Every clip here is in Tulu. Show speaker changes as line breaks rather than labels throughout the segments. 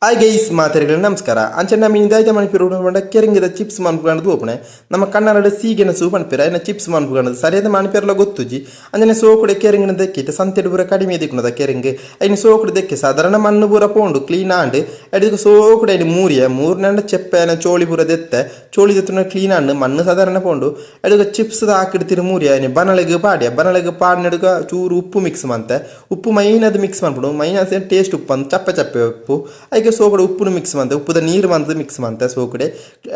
ಹಾಯ್ ಗೈಸ್, ಮಾತೆರೆಗ್ಲ ನಮಸ್ಕಾರ. ಅಂಚನೆ ನಮ್ಮ ದಾಯ್ತ ಮನ್ಪುನ ಪಂಡ ಕೆರಿಂಗದ ಚಿಪ್ಸ್ ಮನ್ಪುಗಂಡು ತೋಪುಣೆ. ನಮ್ಮ ಕನ್ನಡ ಸೀಗೆಣಸು ಪನ್ಪೆರ್, ಐನ ಚಿಪ್ಸ್ ಮನ್ಪುಗಂಡು. ಸರಿಯಾದ ಮನ್ಪೆರ್ಲ ಗೊತ್ತುಜಿ. ಅಂಚನೆ ಸೋಕುಡೆ ಕೆರಿಂಗಿನ ದೆಕ್ಕಿತ ಸಂತೆಡ್ ಪೂರ ಕಡಿಮೆ ದಿಕ್ಕುನದ ಕೆರಿಂಗ್. ಐನ ಸೋಕುಡೆ ದೆಕ್ಕೆ ಸಾಧಾರಣ ಮಣ್ಣು ಪೂರ ಪೋಂಡು, ಕ್ಲೀನ್ ಆಂಡ್. ಐಡ್ದ್ ಸೋಕುಡೆ ಐನ್ ಮೂರಿಯ ಮೂರ್ನಂಡ ಚೆಪ್ಪೆನ ಚೋಳಿ ಪೂರ ದೆತ್ತೆ. ಚೋಳಿ ದೆತ್ತುನ ಕ್ಲೀನ್ ಆಂಡ್, ಮಣ್ಣು ಸಾಧಾರಣ ಪೋಂಡು. ಐಡ್ದ್ ಚಿಪ್ಸ್ ಆಕಿಡ್ ತಿರು ಮೂರಿಯ ಐನ್ ಬನಲೆಗ್ ಪಾಡ್ಯ. ಬನಲೆಗ್ ಪಾಡ್ನೆಡ್ಕ ಚೂರು ಉಪ್ಪು ಮಿಕ್ಸ್ ಮಂತೆ. ಉಪ್ಪು ಮೈನದ್ ಮಿಕ್ಸ್ ಮನ್ಪುಡು, ಮೈನಸ್ ಟೇಸ್ಟ್ ಉಪ್ಪು ಚಪ್ಪೆ ಚಪ್ಪೆ ಉಪ್ಪು. ಐಕೆ ಸೋಕುಡೆ ಉಪ್ಪುನು ಮಿಕ್ಸ್ ಮಂತೆ, ಉಪ್ಪುದ ನೀರು ಮಂತ್ ಮಿಕ್ಸ್ ಮಂತೆ. ಸೋಕುಡೆ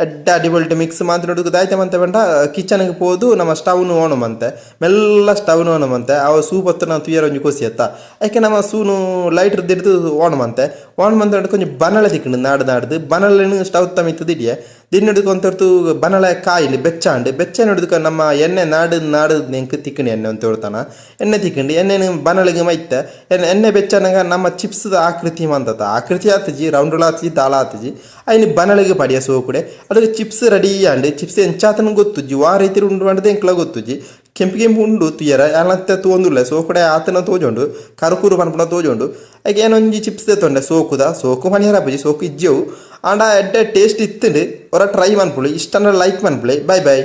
ಎಡ್ಡೆ ಅಡಿಬೊಲ್ಟ್ ಮಿಕ್ಸ್ ಮಂತ್ ದಾಯ್ತ ಮಂತೆ ಪಂಡ ಕಿಚನ್ಗ್ ಪೋದು ನಮ್ಮ ಸ್ಟವ್ನು ಓಣು ಮಂತೆ, ಮೆಲ್ಲ ಸ್ಟವ್ನು ಓಣು ಮಂತೆ. ಅವು ಸೂ ಪತ್ತುನ ತುಯರ ಒಂಜಿ ಕೊಸಿ ಅತ್ತ. ಐಕೆ ನಮ್ಮ ಸೂನು ಲೈಟರ್ ದಿಡ್ದು ಓಣು ಮಂತೆ. ಓಣು ಮಂತೆ ಕೊಂಚ ಬನಲೆ ತಿಕ್ಕುಂಡು ನಾಡ್ ನಾಡ್ದು. ಬನಲೆನ್ ಸ್ಟವ್ ಮಿತ್ತ್ ದಿಡಿಯೆ. ದಿನ್ನೊಡ್ದು ಒಂತೊರ್ತು ಬನಲೆ ಕಾಯಿಲು ಬೆಚ್ಚಾಂಡ್. ಬೆಚ್ಚ ನೋಡುದಕ್ಕ ನಮ್ಮ ಎಣ್ಣೆ ನಾಡು ನಾಡು ಎಂಕ್ ತಿಕ್ಕುಂಡು. ಎಣ್ಣೆ ಒಂತೊರ್ತಾನ ಎಣ್ಣೆ ತಿಕ್ಕುಂಡು. ಎಣ್ಣೆನ್ ಬನಲೆಗ್ ಮೈತೆ. ಎಣ್ಣೆ ಎಣ್ಣೆ ಬೆಚ್ಚನಗ ನಮ್ಮ ಚಿಪ್ಸ್ ಆಕೃತಿ ಮಂತತ. ಆಕೃತಿ ಆತುಜಿ, ರೌಂಡ್ ಆತುಜಿ, ದಾಲ ಆತುಜಿ. ಐನ್ ಬನಲೆಗ್ ಪಾಡಿಯ ಸೋಕುಡೆ. ಅದಕ್ಕೆ ಚಿಪ್ಸ್ ರೆಡಿ ಆಂಡ್. ಚಿಪ್ಸ್ ಎಂಚಾತನ ಗೊತ್ತುಜ್ಜಿ, ವಾ ರೀತಿ ಉಂಡು ಪಂಡದ ಎಂಕ್ಲ ಗೊತ್ತುಜ್ಜಿ. ಕೆಂಪು ಕೆಂಪು ಉಂಡು ತುಯರ ಯಾನತ್ತೆ ತೂವೊಂದುಲ್ಲೆ. ಸೋಕುಡೆ ಆತನ ತೋಜುಂಡು, ಕರುಕುರು ಪನ್ಪುನ ತೋಜುಂಡು. ಐಕ್ ಏನೊಂಜಿ ಚಿಪ್ಸ್ ದೆತ್ತೊಂಡೆ ಸೋಕುದ. ಸೋಕು ಪನಿಯರ ಆಪುಜಿ, ಸೋಕು ಇಜ್ಜೆವು. ಆಂಡ ಎಡ್ಡೆ ಟೇಸ್ಟ್ ಇತ್ತುಂಡು. ಒರ ಟ್ರೈ ಮನ್ಪುಳಿ. ಇಷ್ಟ ಲೈಕ್ ಮನ್ಪುಳಿ. Bye bye.